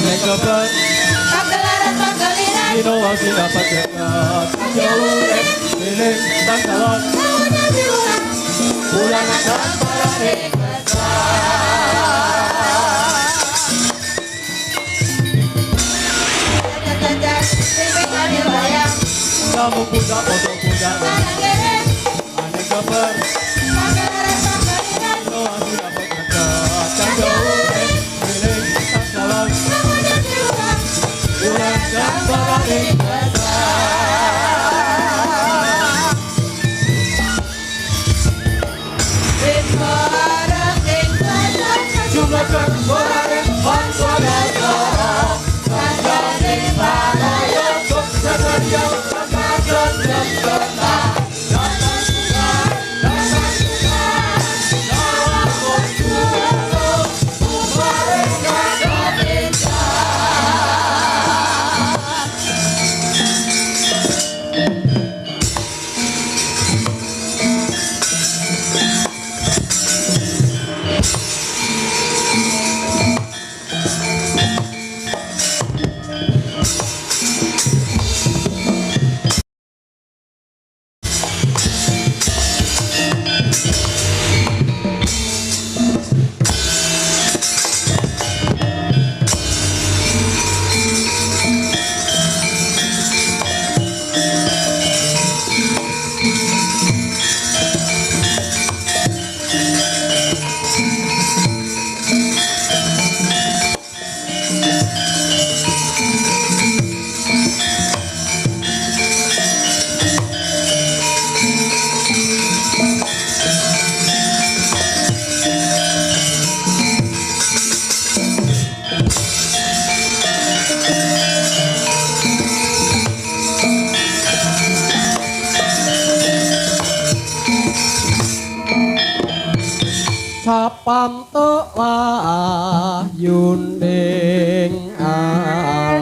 Aneh keber Pagelaran pageliran inovasi dapat dekat jauh milik tanggalan bulan dan barane kamu punya foto punya aneh keber inovasi dapat dekat jauh milik tanggalan bulan dan barane. Sapamtuk wahyuning Allah.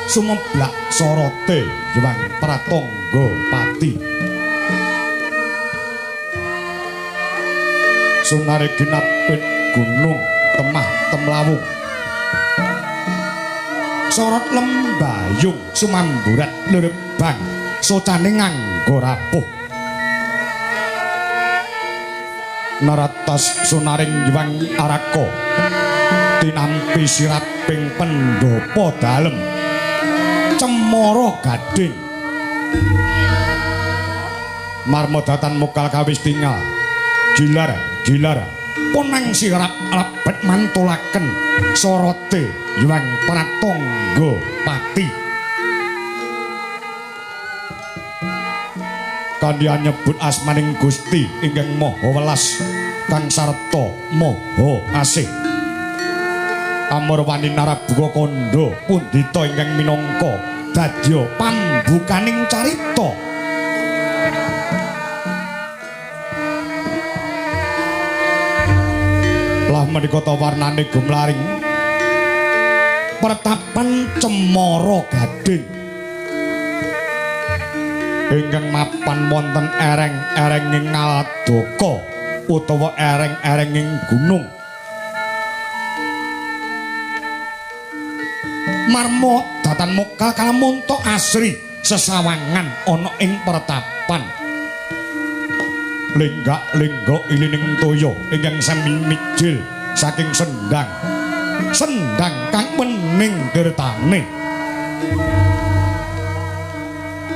Sumeblak sorote Hyang Pratangga Pati. Sunare ginapit gunung temah temlawung. Sorot lembayung sumamburat lurebang socane nganggo rapuh. Naratas sunaring Hyang Araka tinampi siraping pendhapa dalem Cemara Gading. Marmodatan mokal kawis tingal gilar gilar Ponang sirap lebet mantulaken sorote Hyang Pratangga Pati. Kandhi nyebut asmaning Gusti ingkang Maha Welas kang sarta maha asih. Amurwani narabuka kandha pundhita ingkang minangka dadya pambukaning carita. Lah menika ta warnane gumlaring pertapan Cemara Gading ingkang mapan wonten ereng-erenging Ngaladaka utawa ereng-erenging gunung. Marma datan muka kalamunta asri sesawangan ana ing pertapan. Lenggak-lenggok ilining toya ingkang sami mijil saking sendang. Sendang kang wening tirtane.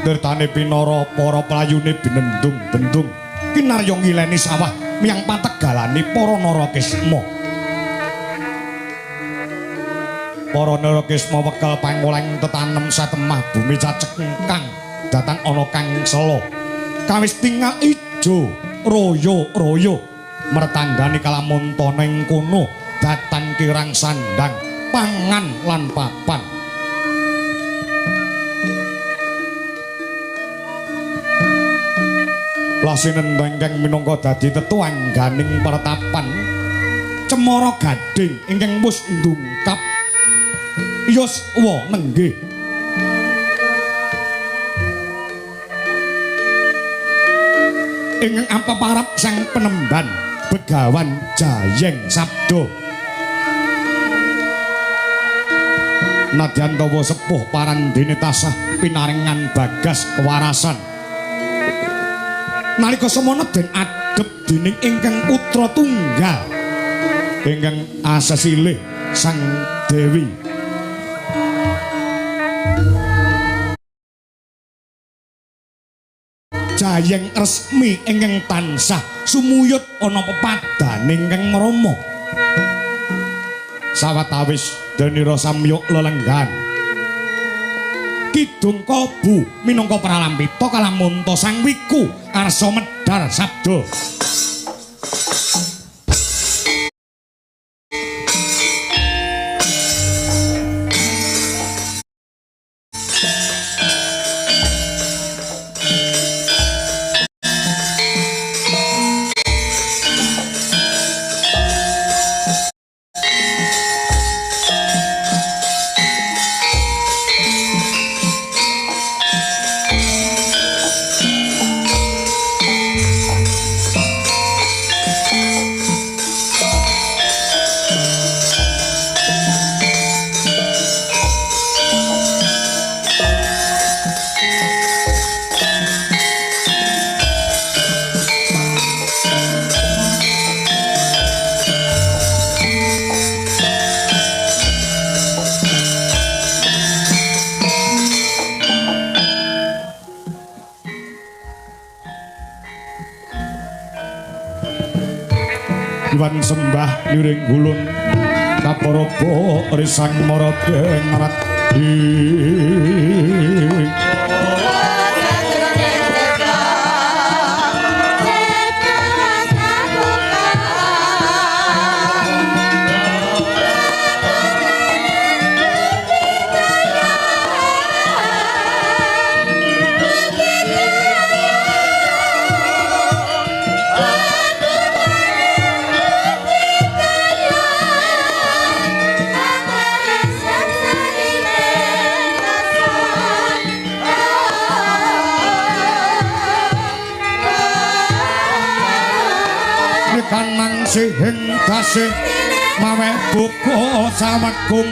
Tirtane pinara para playune binendung-bendung kinarya ngileni sawah miyang pategalane para narakisma. Para narakisma wekal pangoleng tetanem satemah bumi cacekengkang datan ana kang sela. Kawis tingal ijo royo-royo mertandani kalamunta ning kono datan kirang sandang pangan lan papan. Lasinendha ingkang minangka dadi tetuangganing pertapan Cemara Gading ingkang wis ndungkap yuswa nenggih. Ingkang apaparap sang penemban Begawan Jayeng Sabda. Nadyan tawa sepuh parandene tasah pinarengan bagas kewarasan. Nalika semana den adhep dening ingkang putra tunggal ingkang asesilih Sang Dewi. Jayeng resmi ingkang tansah sumuyut ana pepadane ingkang ngrama. Sawetawis denira samyuk lelenggan Kidung Kalbu minangka pralampita kalamunta Sang Wiku arsa medhar sabda. Iwan sembah liring gulun kaparaba risang marada maradi. Kanang sihing kasih mawe buka sawegung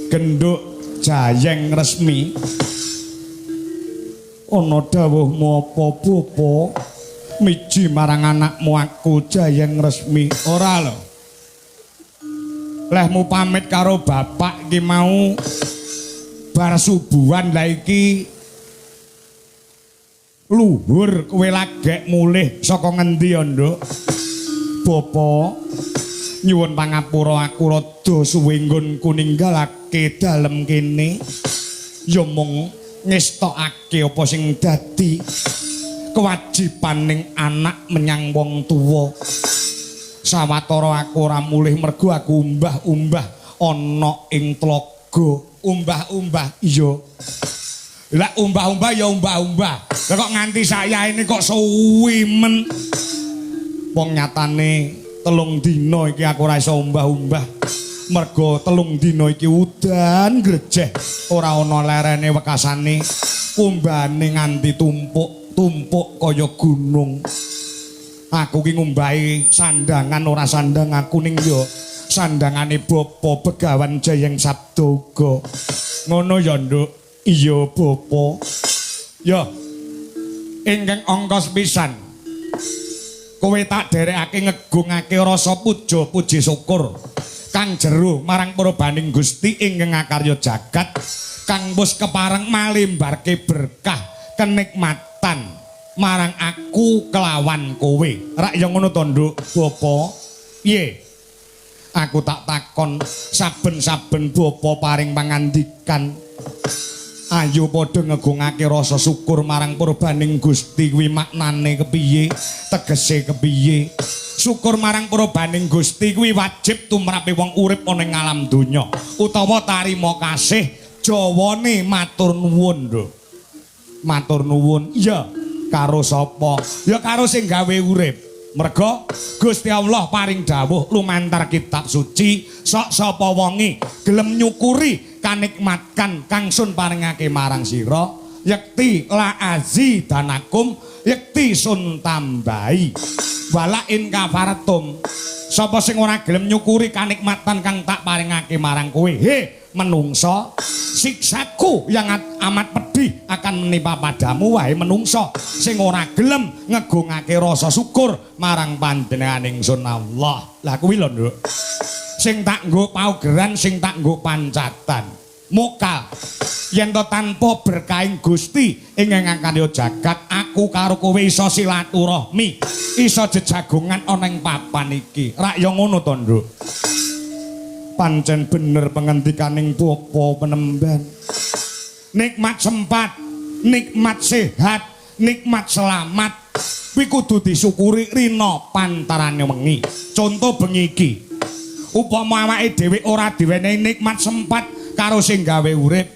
Genduk Jayeng Resmi. Ana dawuhmu apa, Bapa? Miji marang anakmu aku Jayeng Resmi. Ora lho. Lehmu pamit karo bapak iki mau bar subuhan, lah iki luhur kowe lagek mulih saka ngendi ya, Nduk? Bapa, nyuwun pangapura, aku rada suwe nggonku ninggalake dalem kene. Ya mung ngestokake apa sing dadi kewajibaning anak menyang wong tuwa. Sawetara aku ora mulih mergo aku umbah-umbah ana ing tlaga. Umbah-umbah? Iya. Lah, umbah-umbah ya umbah-umbah. Lah, kok nganti saya ini kok suwi men? Wong nyatane 3 dina iki aku ora iso umbah-umbah. Mergo 3 dina iki udan grejeh, ora ana lerene wekasane. Umbahane nganti tumpuk-tumpuk kaya gunung. Aku ki ngumbahi sandangan, ora sandang aku, ning yo sandangane Bapa Begawan Jayeng Sabda uga. Ngono ya, Nduk? Iya, Bapa. Ya. Ingkang angka sepisan, kowe tak derekake ngegungake rasa puja puji syukur kang jero marang purbaning Gusti ingkang ngakarya jagat, kang wis kepareng malimbarke berkah kenikmatan marang aku kelawan kowe. Rak ya ngono to, Nduk? Bapa. Piye? Aku tak takon, saben-saben bapa paring pangandikan, ayo padha ngegungake rasa syukur marang purbaning Gusti, kuwi maknane kepiye? Tegese kepiye? Syukur marang purbaning Gusti kuwi wajib tumrape wong urip ana ing alam donya, utawa tarima kasih, jawane matur nuwun, Nduk. Matur nuwun? Iya. Karo sapa? Ya karo sing gawe urip. Merga Gusti Allah paring dawuh lumantar kitab suci, sok sapa wonge gelem nyukuri kanikmatan kang sun paringake marang sira, yekti la azidanakum, yekti sun tambahi. Wala in kafartum, sapa sing ora gelem nyukuri kanikmatan kang tak paringake marang kowe, he menungso, siksaku yang amat pedih akan menimpa padamu, wahai menungso sing ora gelem ngegungake rasa syukur marang panjenengan ingsun Allah. Lah, kuwi lho, Nduk, sing tak nggo paugeran, sing tak nggo pancatan. Mokal yen to tanpa berkahing Gusti ingkang ngakarya jagat, aku karo kowe iso silaturahmi, iso jejagongan ana ing papan iki. Rak ya ngono to, Nduk? Pancen bener pengendikaning Bapa Penemban. Nikmat sempat, nikmat sehat, nikmat selamat kuwi kudu disyukuri rina pantarane wengi. Contoh bengi iki, upama awake dhewe ora diwenehi nikmat sempat karo sing gawe urip,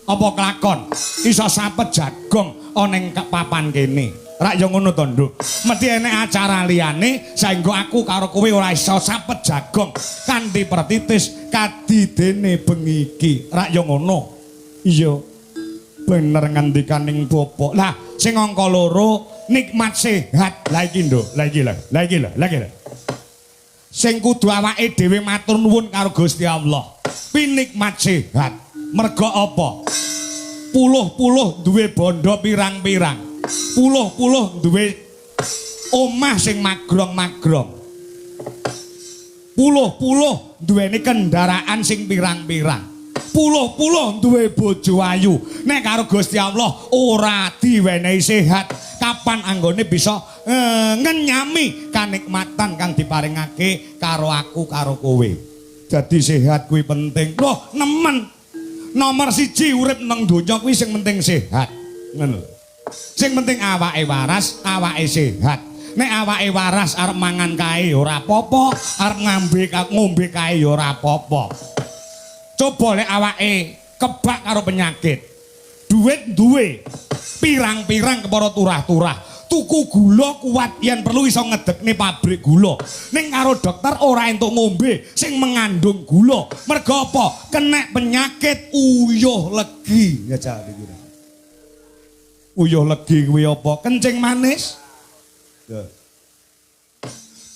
apa kelakon iso sapet jagong ana ing papan kene? Rak ya ngono to, Nduk? Mesti enek acara liyane saengga aku karo kowe ora iso sapet jagong kanthi pertitis kadidene bengi iki. Rak ya ngono? Iya. Bener ngendikaning Bapak. Lah, sing angka loro, nikmat sehat. Lah iki, Nduk, lah iki lho, lah iki lho, lah iki lho. Sing kudu awake dhewe matur nuwun karo Gusti Allah. Kuwi nikmat sehat. Merga apa? Puluh-puluh duwe bondo pirang-pirang. Puluh-puluh duwe omah sing magrong-magrong. Puluh-puluh duweni kendaraan sing pirang-pirang. Puluh-puluh duwe bojo ayu. Nek karo Gusti Allah ora diwenehi sehat, kapan anggone bisa ngenyami kanikmatan kang diparingake karo aku karo kowe? Jadi sehat kuwi penting. Loh, nemen. Nomor siji urip nang donya kuwi sing penting sehat. Ngono lho. Sing penting awake waras, awake sehat. Nek awake waras, arep mangan kae ora apa-apa, arep ngombe kae ya ora apa-apa. Coba lek awake kebak karo penyakit. Duit duwe, pirang-pirang kepara turah-turah. Tuku gula kuat, yen perlu iso ngedekne pabrik gula. Ning karo dokter ora entuk ngombe sing mengandung gula. Mergo apa? Kenek penyakit uyuh legi. Ya jal iki. Uyuh legi kuwi apa? Kencing manis. Ya.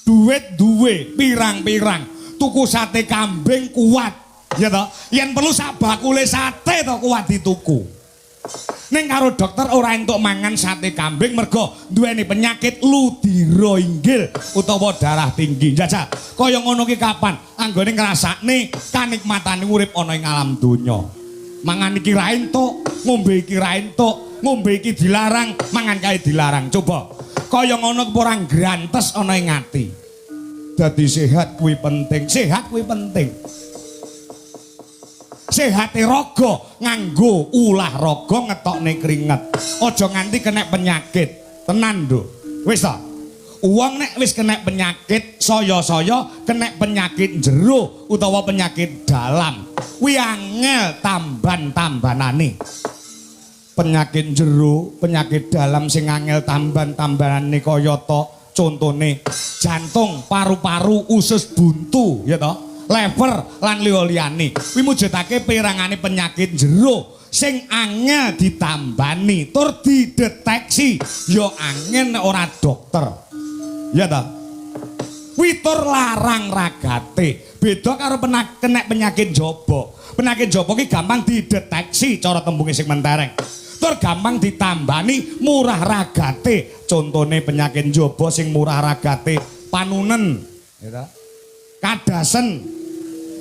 Duit duwe pirang-pirang, tuku sate kambing kuat. Ya toh, yen perlu sak bakule sate to kuat dituku. Ning karo dokter ora entuk mangan sate kambing mergo duweni penyakit ludira inggil utawa darah tinggi. Jajal, kaya ngono ki kapan anggone ngrasakne kanikmatane urip ana ing alam donya. Mangan iki ra entuk, ngombe iki ra entuk, ngombe iki dilarang, mangan kae dilarang. Coba kaya ngono ki ora grantes ana ing ati. Dadi sehat kuwi penting, sehat kuwi penting. Sehate raga nganggo ulah raga ngetokne keringet. Aja nganti kena penyakit. Tenan, Nduk. Wis ta? Wong nek wis kena penyakit, saya-saya kena penyakit jero utawa penyakit dalam. Kuwi angel tamban-tambanane. Penyakit jero, penyakit dalam sing angel tamban-tambanane kayata contone jantung, paru-paru, usus buntu, ya toh? Lever lan liya-liyane. Kuwi mujudake perangane penyakit jero sing angel ditambani tur dideteksi ya angel nek ora dokter. Ya ta? Kuwi tur larang ragate. Beda karo kena penyakit jaba. Penyakit jaba ki gampang dideteksi cara tembunge sing mentereng. Tur gampang ditambani, murah ragate. Contone penyakit jaba sing murah ragate panunen, ya ta? Kadasen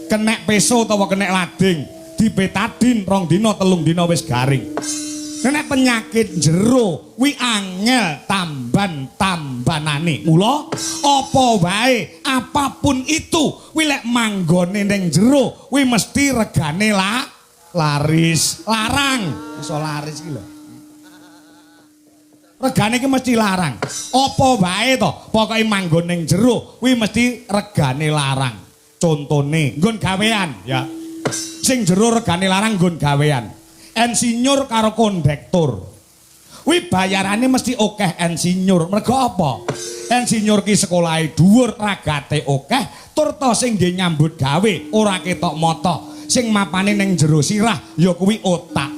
kenek peso utawa kenek lading dibetadin 2 dina 3 dina wis garing. Kenek penyakit jero kuwi angel tamban-tambanane. Mula apa wae apapun itu kuwi lek manggone ning jero kuwi mesti regane laris, larang. Iso laris iki lho. Regane iki mesti larang. Apa wae to, pokoke manggon ning jero kuwi mesti regane larang. Contone nggon gawean ya. Sing jero regane larang nggon gawean. Insinyur karo kondektur. Kuwi bayarane mesti akeh insinyur. Mergo apa? Insinyur ki sekolahe dhuwur, ragate akeh, tur to sing nggih nyambut gawe ora ketok mata. Sing mapane ning jero sirah ya kuwi otak.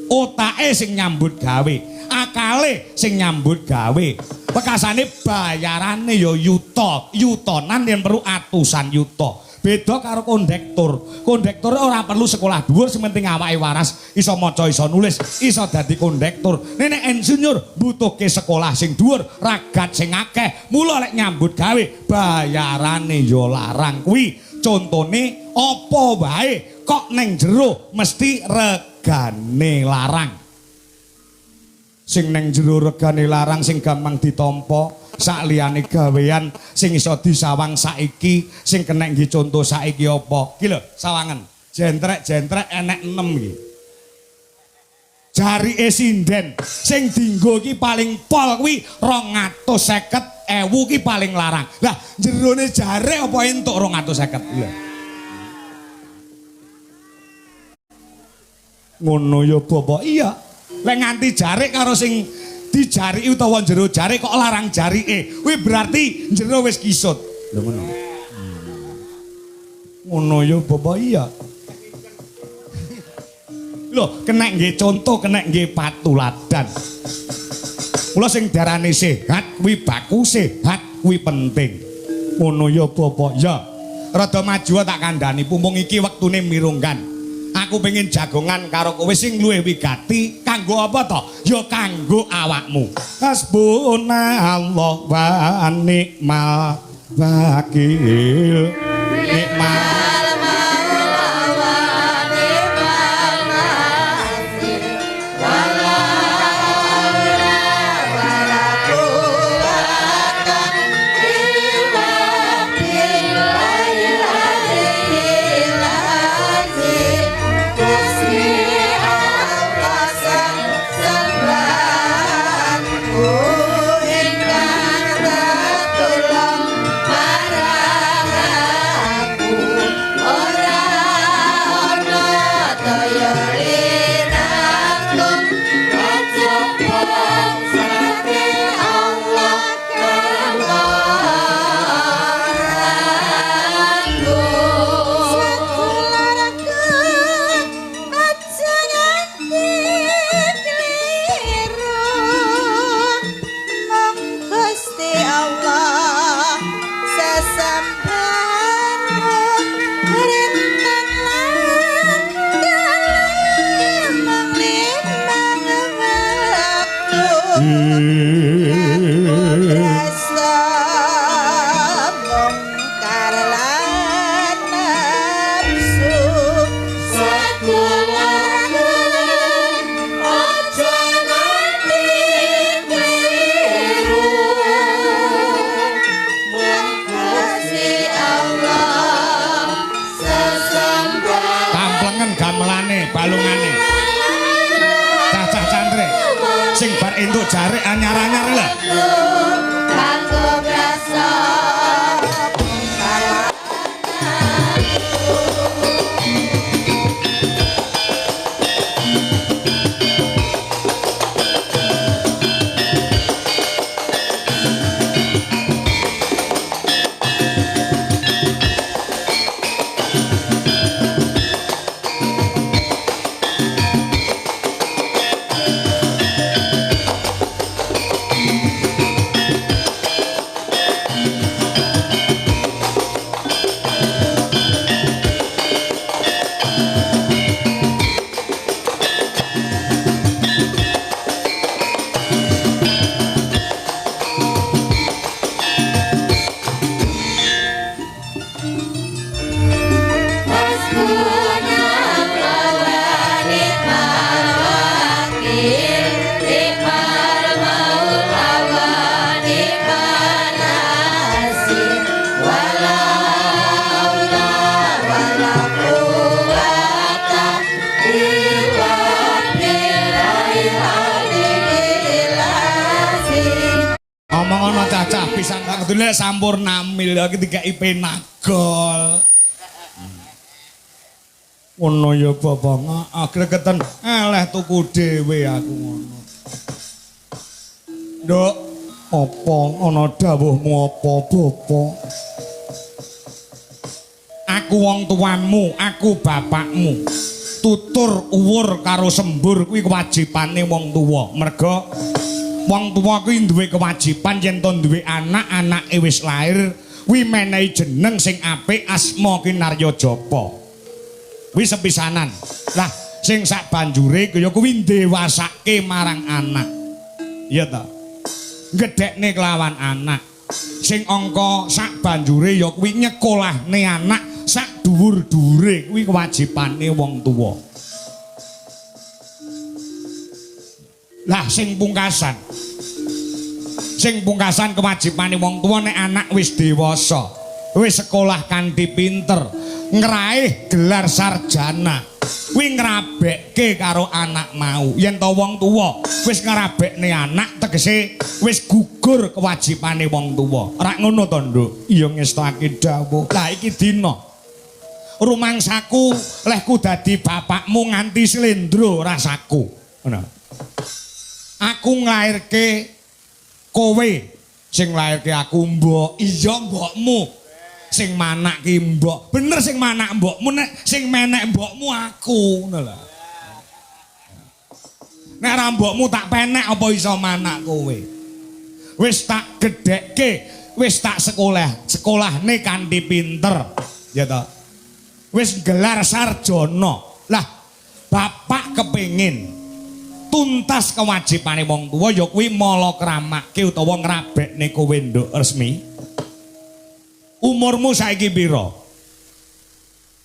Otake sing nyambut gawe, akale sing nyambut gawe. Pekasane bayarane ya yuta, yutonan yen perlu atusan yuta. Beda karo kondektur. Kondektur ora perlu sekolah dhuwur, sing penting awake waras, iso maca, iso nulis, iso dadi kondektur. Nek insinyur butuhke sekolah sing dhuwur, ragat sing akeh. Mula lek nyambut gawe bayarane ya larang kuwi. Contone apa wae kok neng jero mesti regane larang. Sing neng jero regane larang sing gampang ditampa, sak liyane gawean sing iso disawang saiki, sing kenek nggih conto saiki apa? Ki lho, sawangen. Jentrek-jentrek enek 6 iki. Jarike sinden sing dienggo iki paling pol kuwi 250.000 ki paling larang. Lah jerone jare apa entuk 250 lho. Ngono ya bapak. Iya. Lek nganti jarik karo sing dijariki utawa jero jarik kok larang jarike, kuwi berarti jero wis kisut. Lho ngono. Ngono ya bapak. Iya. Lho, kenek nggih conto, kenek nggih patuladan. Mula sing diarani sehat kuwi baku, sehat kuwi penting. Ngono ya bapak. Ya. Rada maju tak kandhani, pumpung iki wektune mirunggan. Aku pengen jagongan karo kowe sing luwih wigati kanggo apa to? Ya kanggo awakmu. Hasbunallah wa ni'mal wakil. Nikmal maula wa ni'mal nasir. Wala haula wala quwwata illa billahil aliyyil azim. Gusti Allah sang sembahanku ingkang tetulung marang aku. Sing bar entuk jarik anyar-anyar lho. Kanggo brasa. Alhamdulillah sampur namil iki dikai penagol. Ngono ya bapak, gregeten eleh tuku dhewe aku ngono. Nduk, apa ana dawuhmu apa bapak? Aku wong tuamu, aku bapakmu. Tutur uwur karo sembur kuwi kewajibane wong tuwa. Merga wong tuwa kuwi duwe kewajiban yen to duwe anak, anake wis lair kuwi menehi jeneng sing apik asma kinarya japa. Kuwi sepisanan. Lah sing sak banjure ya kuwi ndewasake marang anak. Iya ta? Gedhekne kelawan anak. Sing angka sak banjure ya kuwi nyekolahne anak sak dhuwur-dhuwure kuwi kewajibane wong tuwa. Lah sing pungkasan kewajibane wong tuwa nek anak wis dewasa, wis sekolah kanthi pinter, ngraih gelar sarjana, kuwi ngrabekke karo anak mau. Yen to wong tuwa wis ngrabekne anak tegese wis gugur kewajibane wong tuwa. Rak ngono to, Nduk? Iya ngestake dawuh. Lah iki dina rumangsaku lehku dadi bapakmu nganti slendro rasaku. Ngono. Aku nglairke kowe, sing nglairke aku mbok, iya mbokmu. Sing manak ki mbok. Bener sing manak mbokmu, nek sing menek mbokmu aku, ngono lho. Nek ra mbokmu tak penek apa iso manak kowe. Wis tak gedhekke, wis tak sekolah, sekolahne kanthi pinter, ya ta. Wis gelar sarjana. Lah, bapak kepengin tuntas kewajibane wong tuwa ya kuwi mala kramake utawa ngrabekne kowe nduk resmi. Umurmu saiki pira?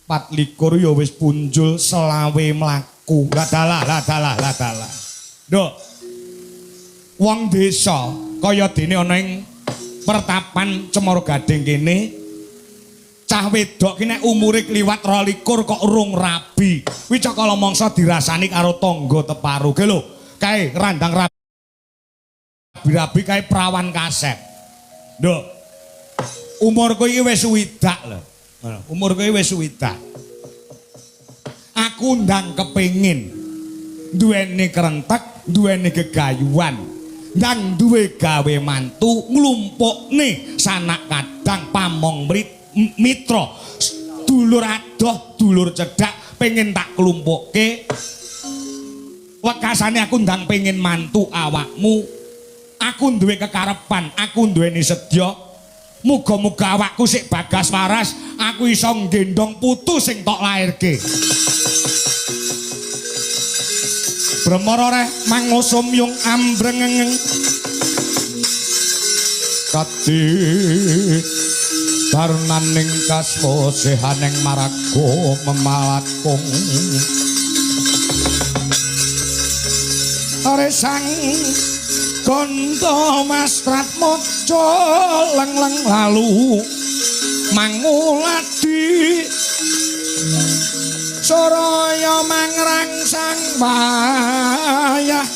24 ya wis punjul selawe mlaku. Lah dalah, lah dalah, lah dalah. Nduk. Wong desa kaya dene ana ing pertapan Cemara Gading kene, cah wedok ki nek umure kliwat 22 kok urung rabi. Kuwi cakala mangsa dirasani karo tangga teparo. Ge lho, kae randang rabi-rabi kae prawan kasep. Nduk. Umurku iki wis swidak lho. Umurku iki wis swidak. Aku ndang kepengin duweni krentek, duweni gegayuhan, ndang duwe gawe mantu nglumpukne sanak kadang pamong mitra, dulur adoh, dulur cedhak, pengen tak klumpukke. Wekasane aku ndang pengen mantu awakmu. Aku duwe kekarepan, aku duweni sedya. Muga-muga awakku sik bagas waras, aku iso nggendong putu sing tok lairke. Bremara reh mangusum yung ambrengeng kadi karunaning kasposehaning maraga memalakung aresang gondo mastrat moco leng-leng lalu manguladi soraya mangrangsang wayah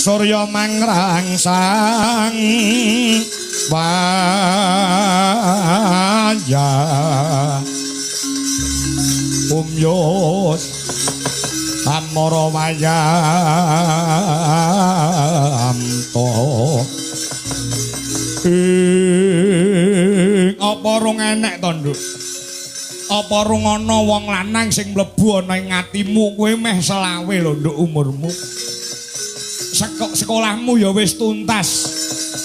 Surya mangrangsang waya umyos amara wayamto ing apa rung enek to Nduk? Apa rung ana wong lanang sing mlebu ana ing atimu? Kowe meh 25 lho Nduk umurmu. Sekolahmu ya wis tuntas.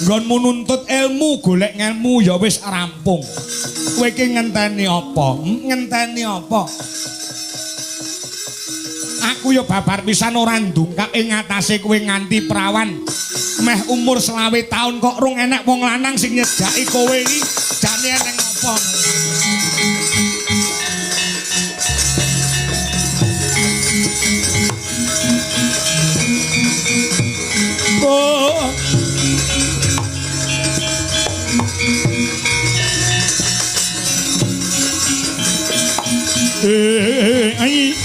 Nggonmu nuntut ilmu, golek ngelmu ya wis rampung. Kowe iki ngenteni apa? Ngenteni apa? Aku ya babar pisan ora ndungkap ing ngatasé kowe nganti prawan. Meh umur 25 taun kok rung enek wong lanang sing nyejaki kowe iki jane eneng apa? Oh. Ai.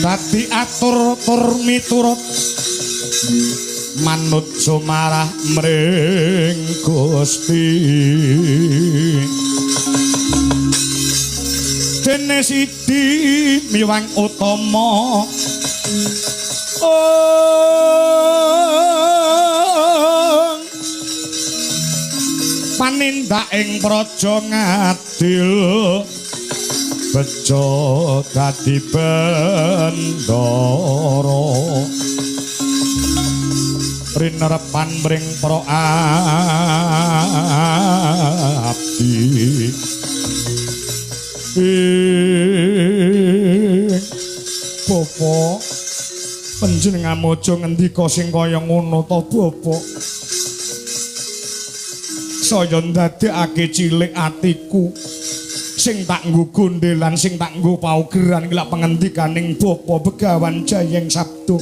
Dadi atur tur miturut manut sumarah mring Gusti. Dene sidi miwang utama panindak ing praja ngadil bejo dadi bendara rinerepan mring para abdi. Bapak panjenengan aja ngendika sing kaya ngono to Bapak. Saya ndadekake cilik atiku. Sing tak nggo gondelan, sing tak nggo paugeran iki lak pengendikaning Bapa Begawan Jayeng Sabdo.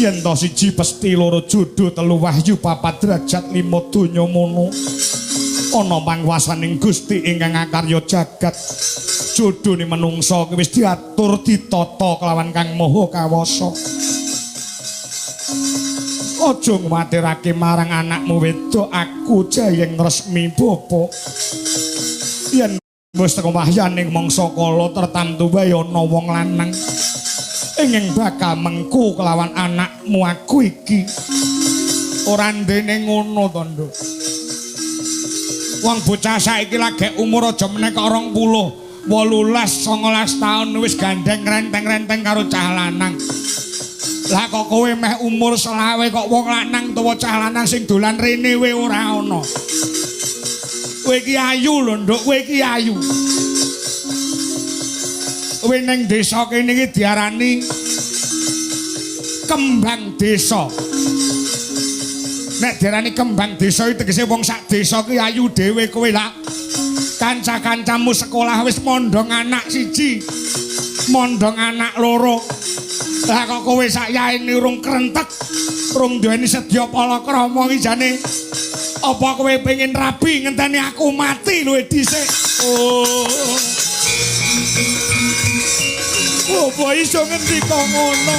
Yen to siji pesti loro jodo telu wahyu papat derajat lima donya mono. Ana pangwasaning Gusti ingkang akarya jagat. Jodhone manungsa wis diatur ditata kelawan Kang Maha Kawasa. Aja nguwatirake marang anakmu wedok aku Jayeng Resmi Bapa. Yen wis teko wahyaning mangsa kala tertamtu wae ana wong lanang ingkang bakal mengku kelawan anakmu aku iki. Ora ndene ngono to, Nduk. Wong bocah saiki lagi umur aja meneh kok 20, 18, 19 taun wis gandeng renteng-renteng karo cah lanang. Lah kok kowe meh umur 25 kok wong lanang utawa cah lanang sing dolan rene we ora ana. Kowe iki ayu lho, Nduk, kowe iki ayu. Kowe ning desa kene iki diarani kembang desa. Nek diarani kembang desa iki tegese wong sak desa ki ayu dhewe kowe lah. Kanca-kancamu sekolah wis mondhong anak siji, mondhong anak loro. Lah kok kowe sak yaene urung krentek, urung duweni sedya palakrama iki jane. Apa kowe pengen rabi ngenteni aku mati luwih dhisik? Oh. Apa iso ngendika ngono?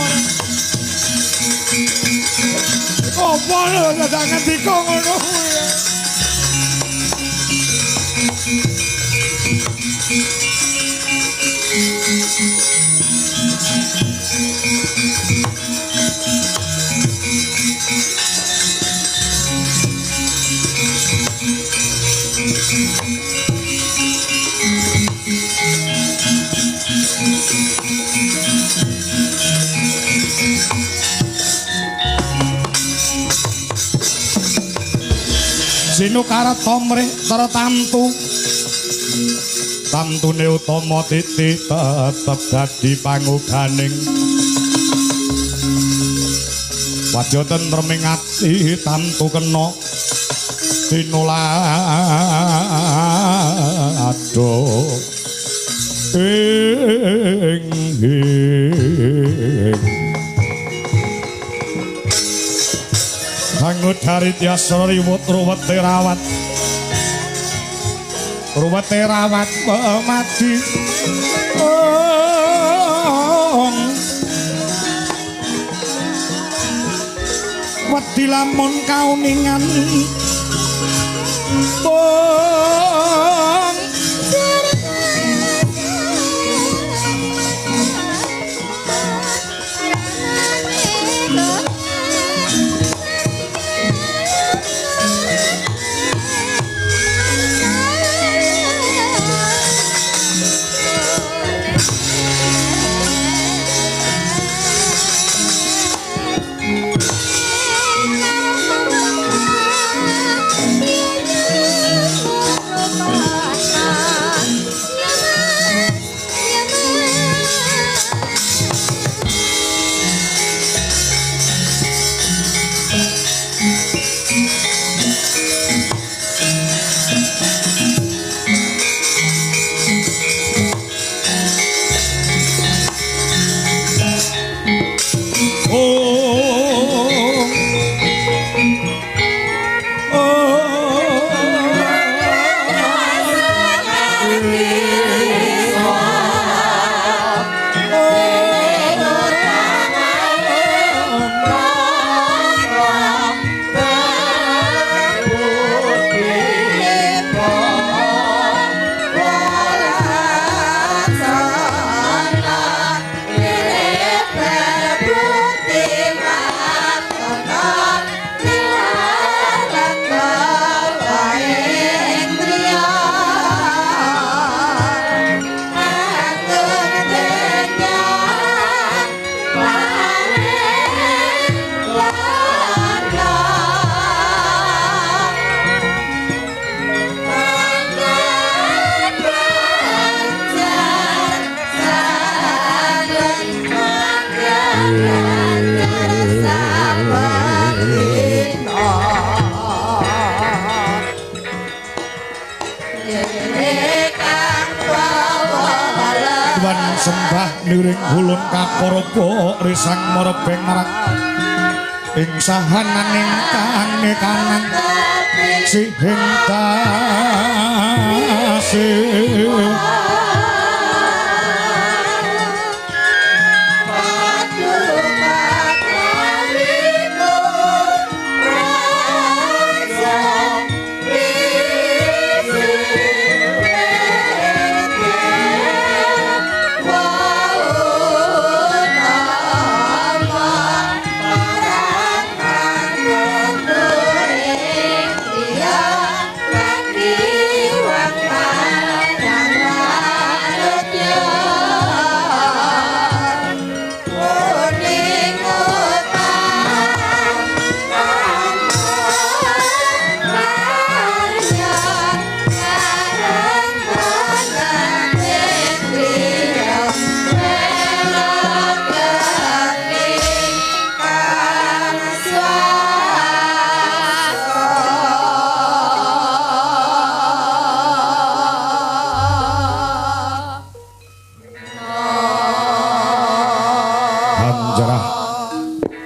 Apa lho dadak ngendika ngono kuwi? Sinukarta mrih tertamtu tamtune utama titi tetep dadi panguganing Wadya tentreming ati tantu kena tinulado ing Hangut harityasra riwut ruwete rawat ruwete rawat pemadi wedi lamun kauningan pong sembah niring hulun kaparapa risang marebeng marak ing sahananing kang kanan sihing tasih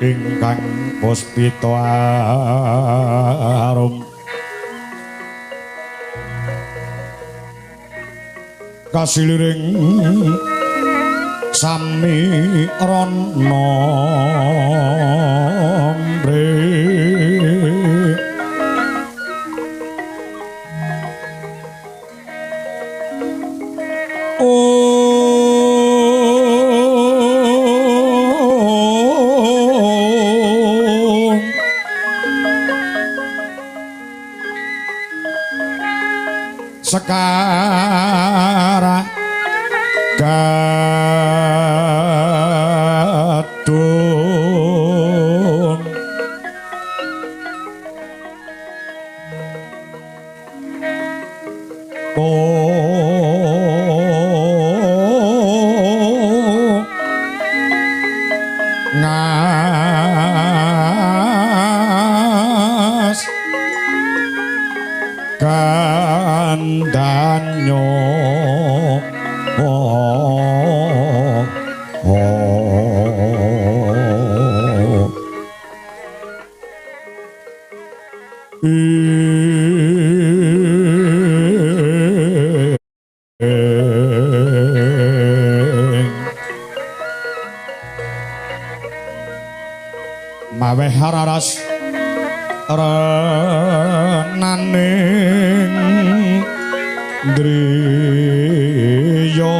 ingkang puspita arum kasiliring sami rana mrih Sekara gadun Maweh raras renaning driya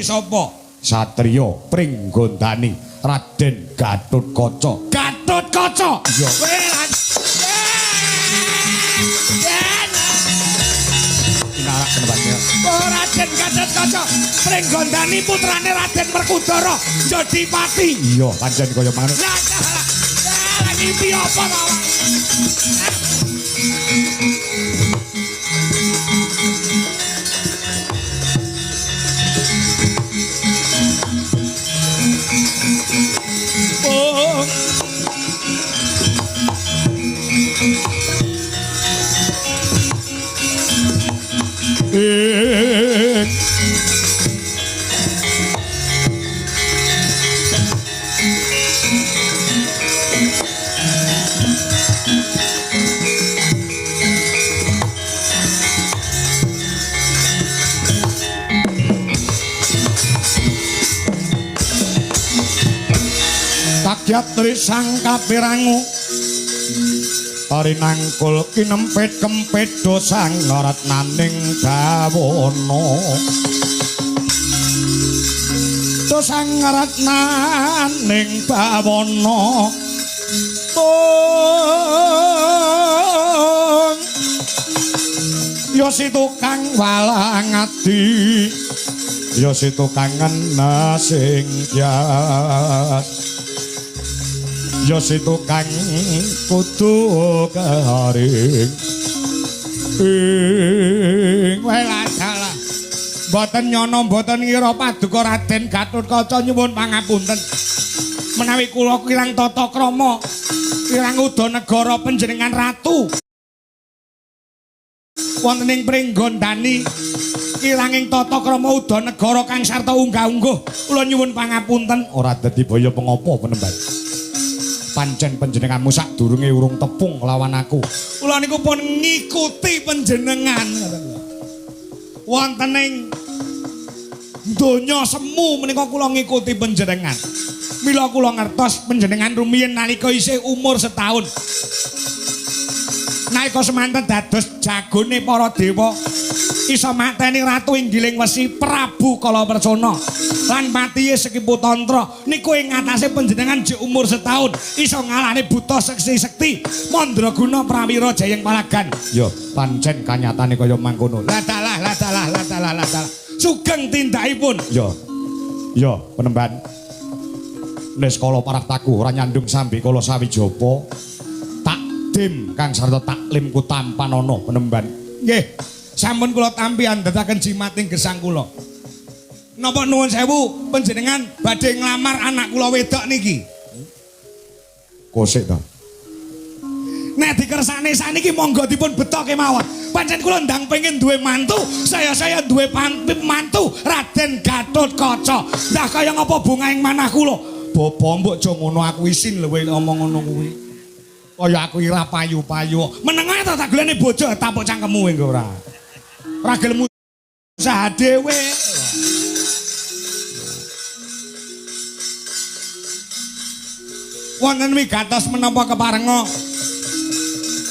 Sapa? Satriya Pringgondani Raden Gatotkaca. Gatotkaca. Iya. Oh, Raden Gatotkaca Pringgondani putrane Raden Werkudara jadi pati. Iya, pancen kaya manuk. Lah, lah, ngimpi apa ta? Kagyatri sang kapirangu Arinangkul kinempit kempit dosang ngaratnaning bawana dosang ngaratnaning bawana tung ya si tukang walang adi ya si tukang ngenes ing jas ya si tukang kudu keharing ing welah dalah mboten nyono mboten ngira paduka Raden Gatotkaca nyuwun pangapunten menawi kula kirang tata krama kirang uda negara panjenengan ratu wonten ing Pringgondani kiranging tata krama uda negara kang sarta unggah-ungguh kula nyuwun pangapunten ora dadi baya pengopo penemban. Pancen panjenenganmu sadurunge urung tepung lawan aku. Kula niku pun ngikuti panjenengan. Wonten ing donya semu menika kula ngikuti panjenengan. Mila kula ngertos panjenengan rumiyin nalika isih umur setahun. Nalika semanten dados jagone para dewa iso mateni Ratu Inggiling Wesi Prabu Kalawercana lan patihe Sekiputantra niku ing ngatasé panjenengan jek umur setahun iso ngalahne buta sekti-sekti mandraguna prawira jayeng palagan. Ya pancen kanyatane kaya mangkono. Lah dalah lah dalah lah dalah lah dalah sugeng tindakipun. Ya ya penemban niskala paraptaku ora nyandung sambi kala sawijapa takdim kang sarta taklim ku tampanana penemban. Nggih sampun kula tampi andhetaken jimat ing gesang kula. Napa nuwun sewu panjenengan badhe nglamar anak kula wedok niki? Kosek ta. Nek dikersane saniki monggo dipun beto kemawon. Pancen kula ndang pengin duwe mantu, saya-saya duwe mantu Raden Gatotkaca. Lah kaya ngapa bunga ing manah kula? Bapa mbok aja ngono aku isin lho omong ngono kuwi. Kaya aku ora payu-payu. Meneng ae ta tak golekne bojo tapuk cangkemmu engko ora. Ora gelem usaha dhewe. Wonten wigatos menapa keparenga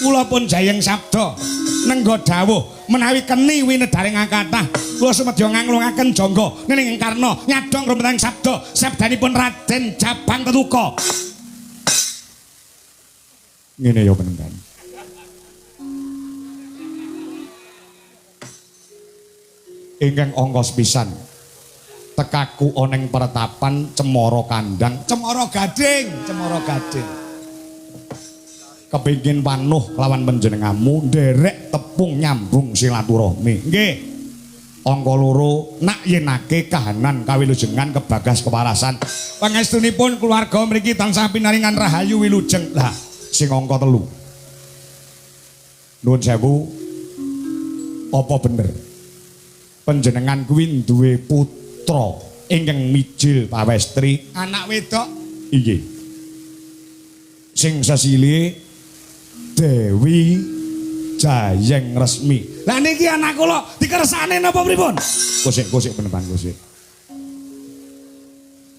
kula pun jayeng sabda nengga dawuh menawi keni winedaring kathah kula sumedya nganglungaken jangga nining Karna nyadong rumetang sabda sabdanipun Raden Jabang Tetuka. Ngene ya penemban. Ingkang angka sepisan tekaku ana ing pertapan Cemara Kandang, Cemara Gading, Cemara Gading. Kepingin panuh lawan panjenenganmu nderek tepung nyambung silaturahmi. Nggih. Angka loro nak yenake kahanan kawilujengan kebagas kewarasan. Pangestunipun keluarga mriki tansah pinaringan rahayu wilujeng. Lah sing angka 3. Nuwun sewu, apa bener panjenengan kuwi duwe putra ingkang mijil pawestri anak wedok? Inggih. Sing sesilihe Dewi Jayeng Resmi. Lah niki anak kula dikersane napa pripun? Kosik-kosik penemban kosik.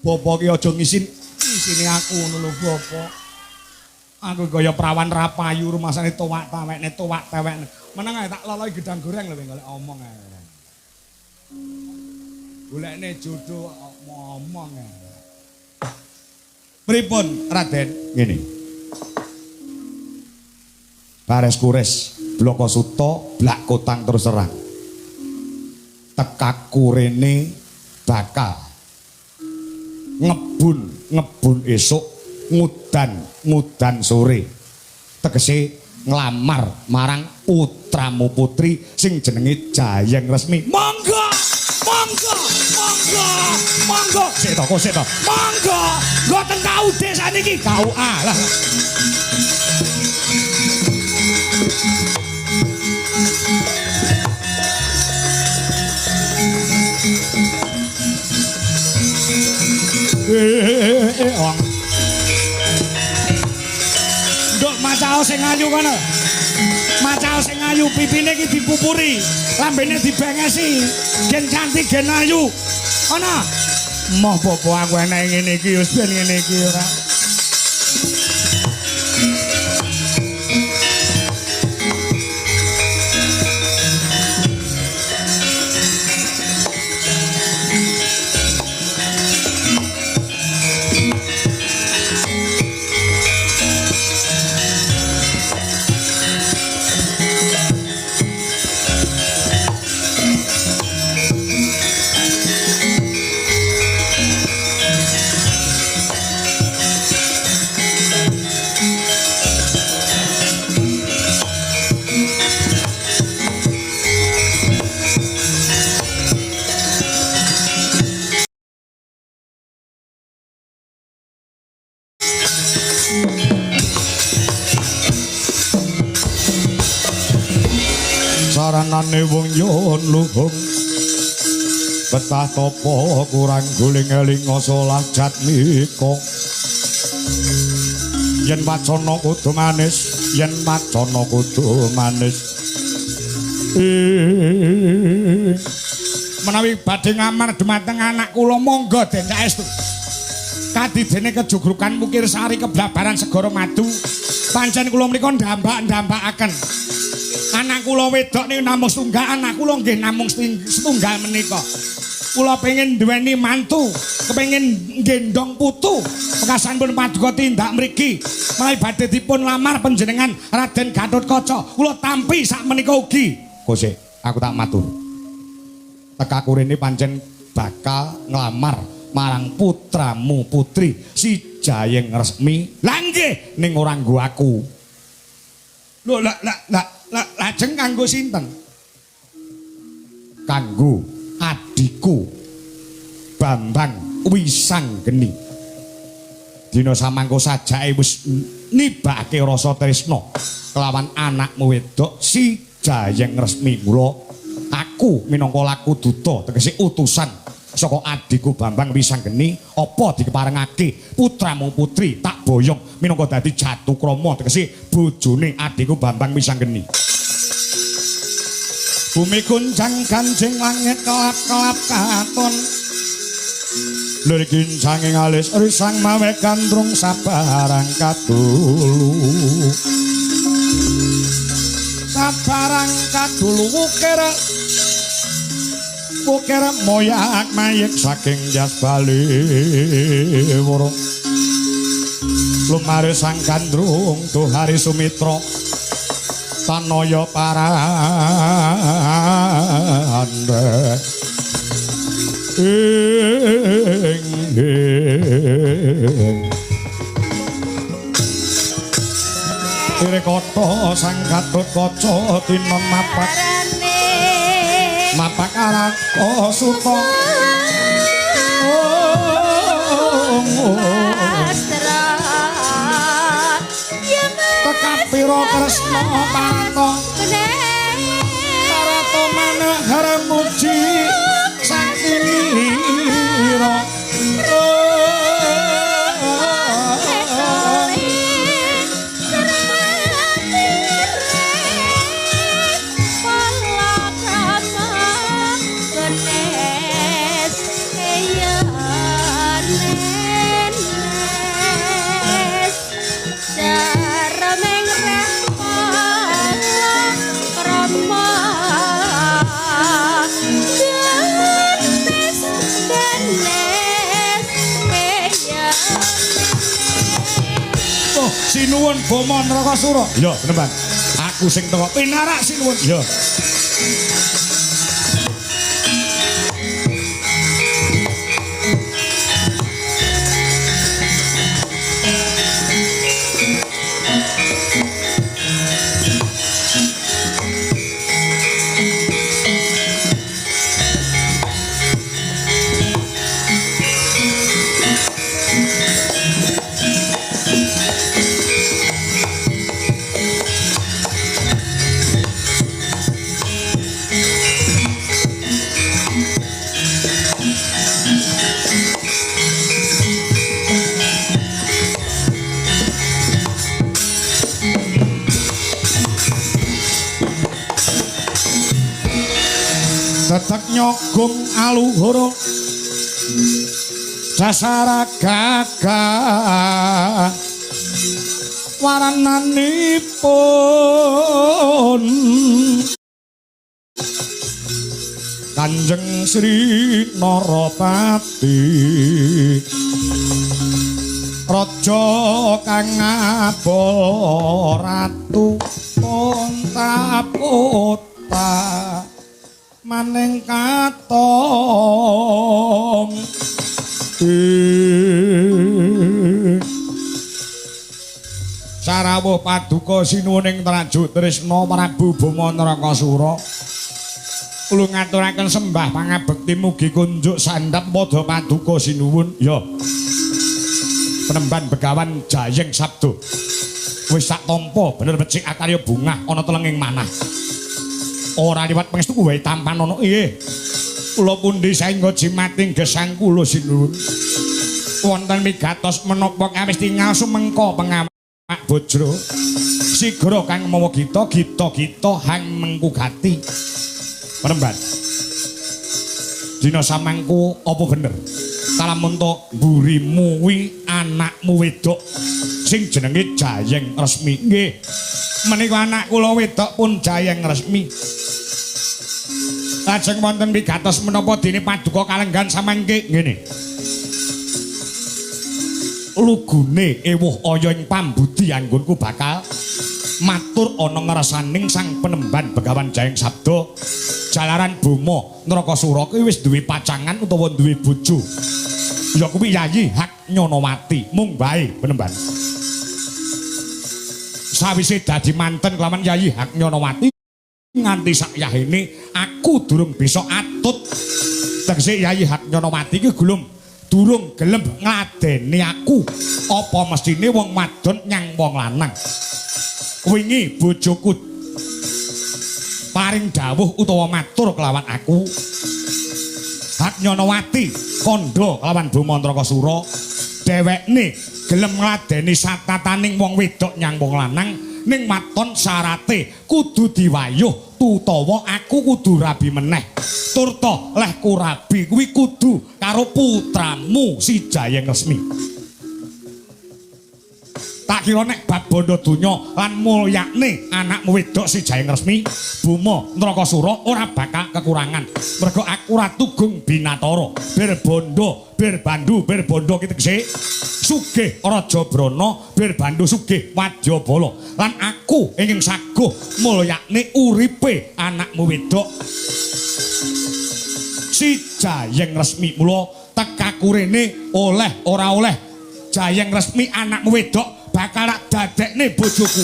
Bapak ki aja ngisin isine aku ngono lho bapak. Aku kaya prawan rapayu rumasane tuwak tawekne tuwak tewekne. Meneng ae tak loloi gedang goreng lho golek omong ae. Golekne jodoh ngomong ae. Pripun Raden? Ngene. Bares kures bloko suto blak kotang terus terang. Tekaku rene bakal ngebun ngebun esuk ngudan ngudan sore. Tegese nglamar marang putramu putri sing jenenge Jayeng Resmi. Monggo, monggo, monggo, monggo. Sik to, sik to. Monggo, mboten KUD saniki KUA lah. Wong. Nduk macao sing ayu kono. Macao sing ayu pipine iki dipupuri, lambene dibengesi, gen cantik gen ayu. Ana. Moh popo aku enek ngene iki wis ben ngene iki ora. Saranane wong nyuwun luhung betah tapa kurang guling eling salah jatmika yen wacana kudu manis yen wacana kudu manis menawi badhe ngamar dumateng anak kula monggo den saestu kadidene kejugrukan Wukirsari keblabaran segara madu pancen kula menika ndambak-ndambakaken anak kula wedok niku namung setunggal, anak kula nggih namung setunggal menika. Kula pengin duweni mantu, kepengin nggendong putu. Pekasanipun paduka tindak mriki menawi badhe dipun lamar panjenengan Raden Gatotkaca, kula tampi sak menika ugi. Kosik, aku tak matur. Tekaku rene pancen bakal nglamar marang putramu putri si Jayeng Resmi. Lah nggih, ning ora nggo aku. Lho lah lah lah lajeng kanggo sinten? Kanggo adhiku Bambang Wisanggeni. Dina samangko sajake wis nibake rasa tresna kelawan anakmu wedok si Jayeng Resmi. Mula aku minangka laku duta tegese utusan saka adhiku Bambang Wisanggeni apa dikeparengake putramu putri tak boyong minangka dadi jatukrama tegese bojone adhiku Bambang Wisanggeni. Bumi guncang ganjing langit kelap-kelap katon lir kincanging alis risang mawe gandrung sabarang kadulu sabarang kadulu wukir wukir moyak mayik saking jas bali wurung. Lumare Sang Gandrung Duhari Sumitra tanaya parandhe ing Rekata Sang Gatotkaca tinon mapak mapak araka suta Tekapira Kresna Parata Parata manahar muji sakinira. Sinuwun Bama Narakasura. Ya, penemban. Aku sing teko pinarak sinuwun. Ya. Tetek nyogung aluhur sasara gagah warananipun Kanjeng Sri Narapati raja kang ngabol ratu Puntapota maning katong. Sarawuh paduka sinuwun ing Traju Trisna Prabu Bama Narakasura. Kula ngaturaken sembah pangabekti mugi kunjuk sandhap padha paduka sinuwun. Ya. Penemban Begawan Jayeng Sabda. Wis sak tampa bener becik akarya bungah ana telenging manah. Ora liwat pangestu wae tampan ana. Nggih. Kula pundi saengga jimating gesang kula sinuwun. Wonten migatos menapa kawis tingal sumengka pengamak bojro. Sigra kang mawa gita gita hang mengku gati. Penemban. Dina samangku apa bener? Kalamun to mburimu kuwi anakmu wedok sing jenenge Jayeng Resmi. Nggih. Menika anak kula wedok pun Jayeng Resmi. Lajeng wonten migatos menapa dene paduka kalenggan samangke ngene. Lugune ewuh aya ing pambudi anggonku bakal matur ana ngersaning sang penemban Begawan Jayeng Sabda. Jalaran Bama Narakasura kuwi wis duwe pacangan utawa duwe bojo. Ya kuwi Yayi Hak Nyonowati mung bae penemban. Sawise dadi manten kelawan Yayi Hak Nyonowati nganti sakyahene aku durung bisa atut. Tegese Yayi Hak Nyonowati iki durung gelem ngladeni aku. Apa mestine wong wadon nyang wong lanang. Wingi bojoku paring dawuh utawa matur kelawan aku. Hak Nyonowati kandha kelawan Bama Narakasura dhewekne gelem ngladeni satataning wong wedok nyang wong lanang ning waton syarate kudu diwayuh utawa aku kudu rabi meneh. Turta lehku rabi kuwi kudu karo putramu si Jayeng Resmi. Tak kira nek bab bondo donya lan mulyakne anakmu wedok si Jayeng Resmi, Buma Narakasura ora bakal kekurangan. Mergo aku Ratu Gung Binatara, bir bondo, bir bandu, bir bondo ki tegese sugih Raja Brana, bir bandu sugih Wadyabala. Lan aku ingin saguh mulyakne uripe anakmu wedok si Jayeng Resmi. Mula tekaku rene oleh ora oleh Jayeng Resmi anakmu wedok bakal tak dadekne bojoku.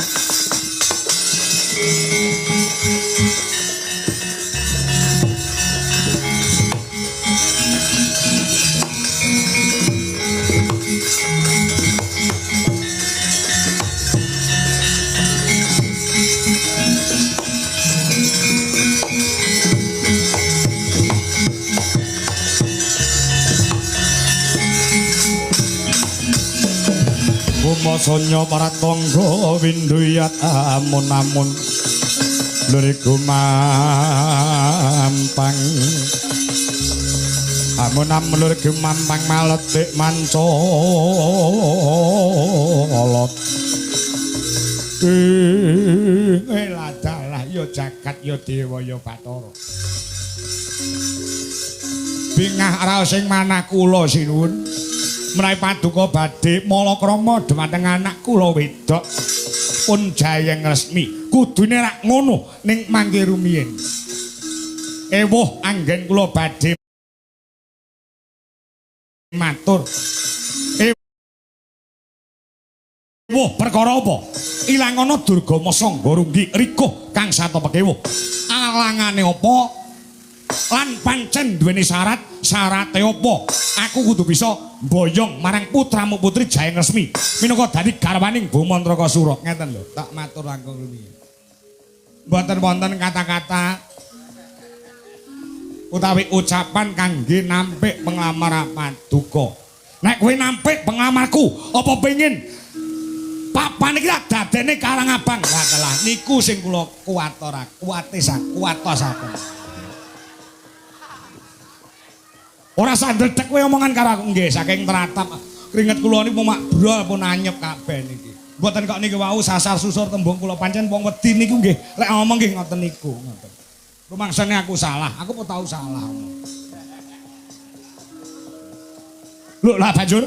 Kumasanya para tangga winduyat amun-amun luriku mampang amun-amun luriku mampang maletik mancolot ladalah ya jagat ya dewa ya Bathara bingah raos ing manah kula sinuwun menawi paduka badhe malakrama dhumateng anak kula wedok pun Jayeng Resmi kudune rak ngono ning mangke rumiyin ewuh anggen kula badhe matur ewuh perkara apa ilangana Durgama Sangga Runggi rikuh kang sata pekewuh alangane apa lan pancen duweni syarat syarate apa aku kudu bisa mboyong marang putramu putri Jayeng Resmi minangka dadi garwaning Buma Narakasura. Ngeten lho, tak matur langkung rumiyin. Mboten wonten kata-kata utawi ucapan kangge nampik penglamar paduka. Nek kowe nampik penglamarku, apa pengin papan iki tak dadene Karang Abang? Lah telah niku sing kula kuwatora, kuwate sak kuwatosaken. Ora sandredeg kowe omongan karo aku nggih saking tratap keringet kula niku mak brol pun anyep kabeh niki. Mboten kok niki wau sasar susur tembung kula pancen wong wedi niku nggih lek ngomong nggih ngoten niku ngoten. Rumangsane aku salah, aku po tau salah. Lho lah banjur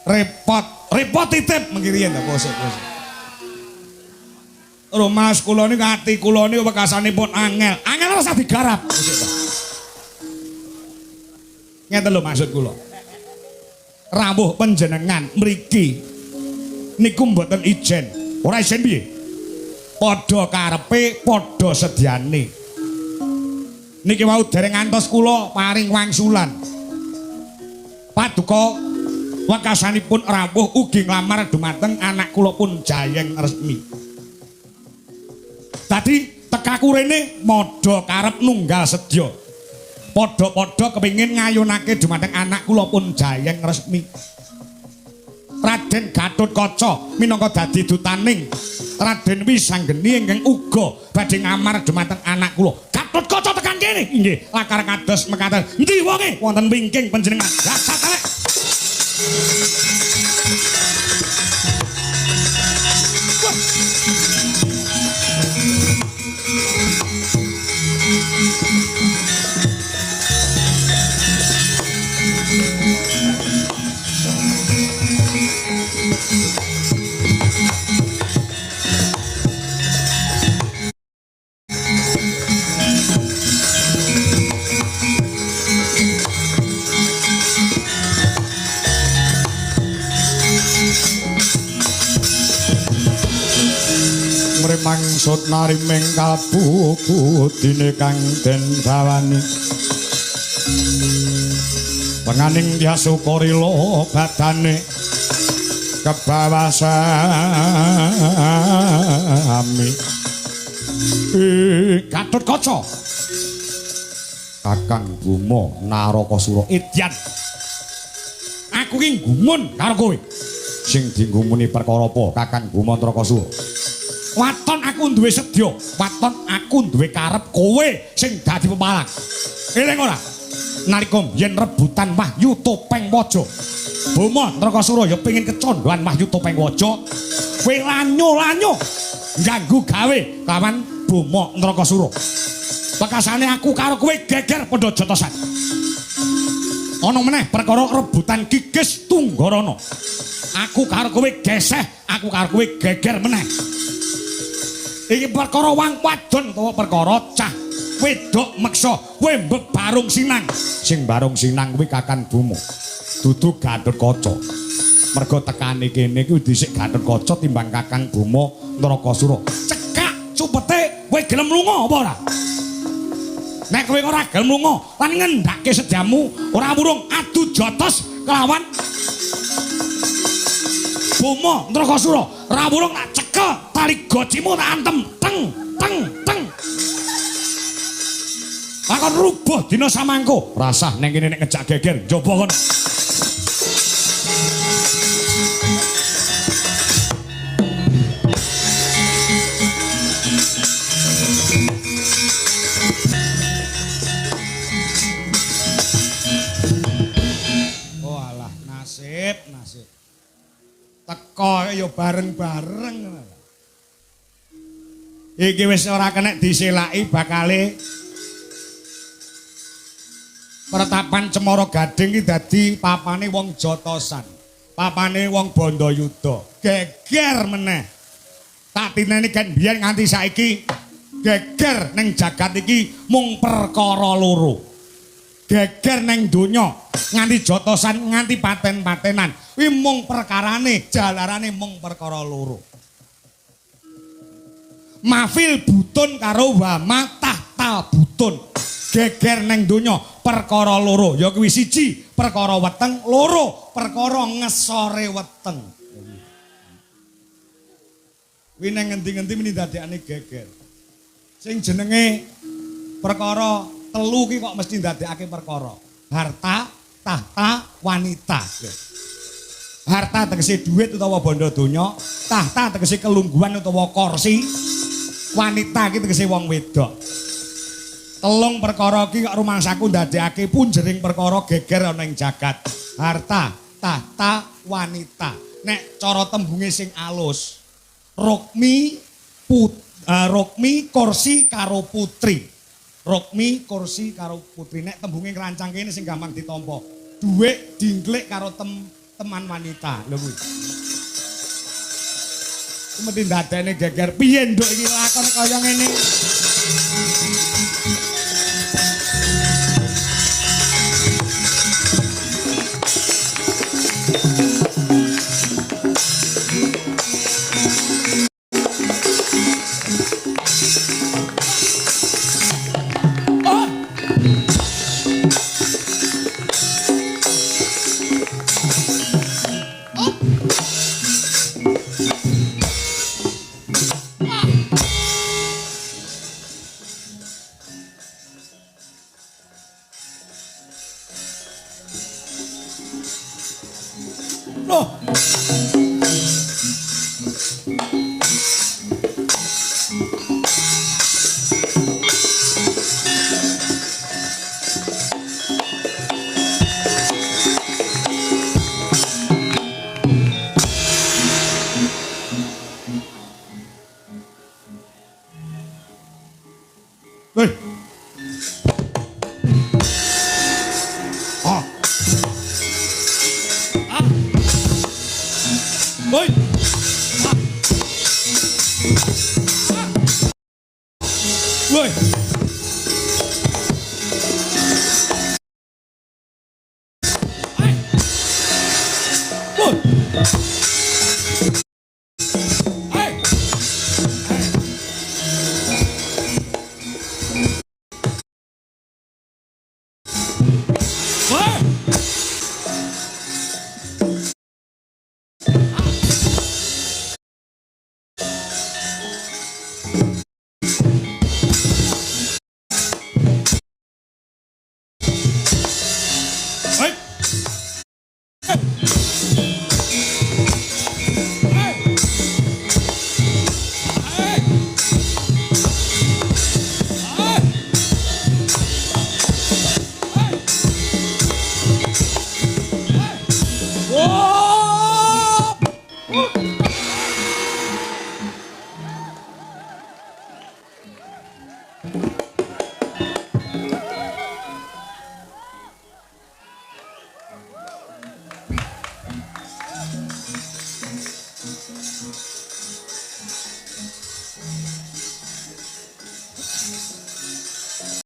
repot, repot titip mengki riyen ta kosek kosek. Rumas kula niku ati kula niku wekasanipun angel. Angel ora usah digarap. Ngeten lho maksud kula. Rawuh panjenengan mriki niku mboten ijen. Ora ijen piye? Padha karepe, padha sedyane. Niki wau dereng ngantos kula paring wangsulan. Paduka wekasanipun rawuh ugi nglamar dumateng anak kula pun Jayeng Resmi. Dadi tekaku rene madha karep nunggal sedya. Padha-padha kepingin ngayunake dumateng anak kula pun Jayeng Resmi. Raden Gatotkaca minangka dadi dutaning Raden Wisanggeni ingkang uga badhe ngamar dumateng anak kula. Gatotkaca tekan kene. Inggih, lakar kados mekaten. Endi wonge? Wonten wingking panjenengan. Dasar telek. Mangsud nariming kalbu budine kang den bawani penganing dyah sukarila badane kebawa sami. Gatotkaca Kakang Buma Narakasura edyan aku ki gumun karo kowe. Sing digumuni perkara apa Kakang Buma Narakasura? Waton aku duwe sedya, waton aku duwe karep kowe sing dadi pepalang. Eling ora? Nalika biyen rebutan wahyu topeng waja. Boma Narakasura ya pengin kecondhoan Wahyu Topeng Waja. Kowe lanyo-lanyo ngganggu gawe kawan Boma Narakasura. Pekasane aku karo kowe geger padha jotosan. Ana meneh perkara rebutan Gigis Tunggarana. Aku karo kowe geseh, aku karo kowe geger meneh. Iki perkara wong wadon utawa perkara cah wedok meksa kowe mbebarung sinang. Sing barung sinang kuwi Kakang Boma. Dudu Gatotkaca. Mergo tekane kene kuwi dhisik Gatotkaca timbang Kakang Boma Narakasura. Cekak cupete kowe gelem lunga apa ora? Nek kowe ora gelem lunga lan ngendhake sejamu ora wurung adu jotos kelawan Boma Narakasura. Ora wurung tak cekel tali gocimu tak antem teng teng teng. Lakon rubuh dina samangko. Rasah ning kene nek ngejak geger njaba kono. Oh alah, nasib, nasib. Teko ya bareng-bareng. Iki wis ora kenek diselaki bakale Pertapan Cemara Gading iki dadi papane wong jotosan, papane wong Bandayuda. Geger meneh. Tak tineni kan biyen nganti saiki geger ning jagat iki mung perkara loro. Geger ning donya nganti jotosan nganti paten-patenan. Kuwi mung perkarane, jalarane mung perkara loro. Mafil butun karo wama tahtal butun. Geger neng donya perkara loro ya kuwi siji perkara weteng, loro perkara ngesore weteng. Kuwi neng ngendi-ngendi meni dadekane geger. Sing jenenge perkara telu ki kok mesti ndadekake perkara. Harta, tahta, wanita. Harta tegese duit utawa bondo donya, tahta tegese kelungguhan utawa kursi, wanita ki tegese wong wedok. Telung perkara iki kok rumangsaku ndadekake punjering perkara geger ana ing jagat. Harta, tahta, wanita. Nek cara tembunge sing alus, rukmi rukmi kursi karo putri. Rukmi kursi karo putri. Nek tembunge ngrancang kene sing gampang ditampa. Dhuwit dingklik karo teman wanita. Lho kuwi. Kuwi mesti ndadekne geger. Piye nduk iki lakon kaya ngene? Loh. Hei. Ah. Ah. Hei. Ah. Ah. Woi. Hei. Woi. Hei. Hei. Woi.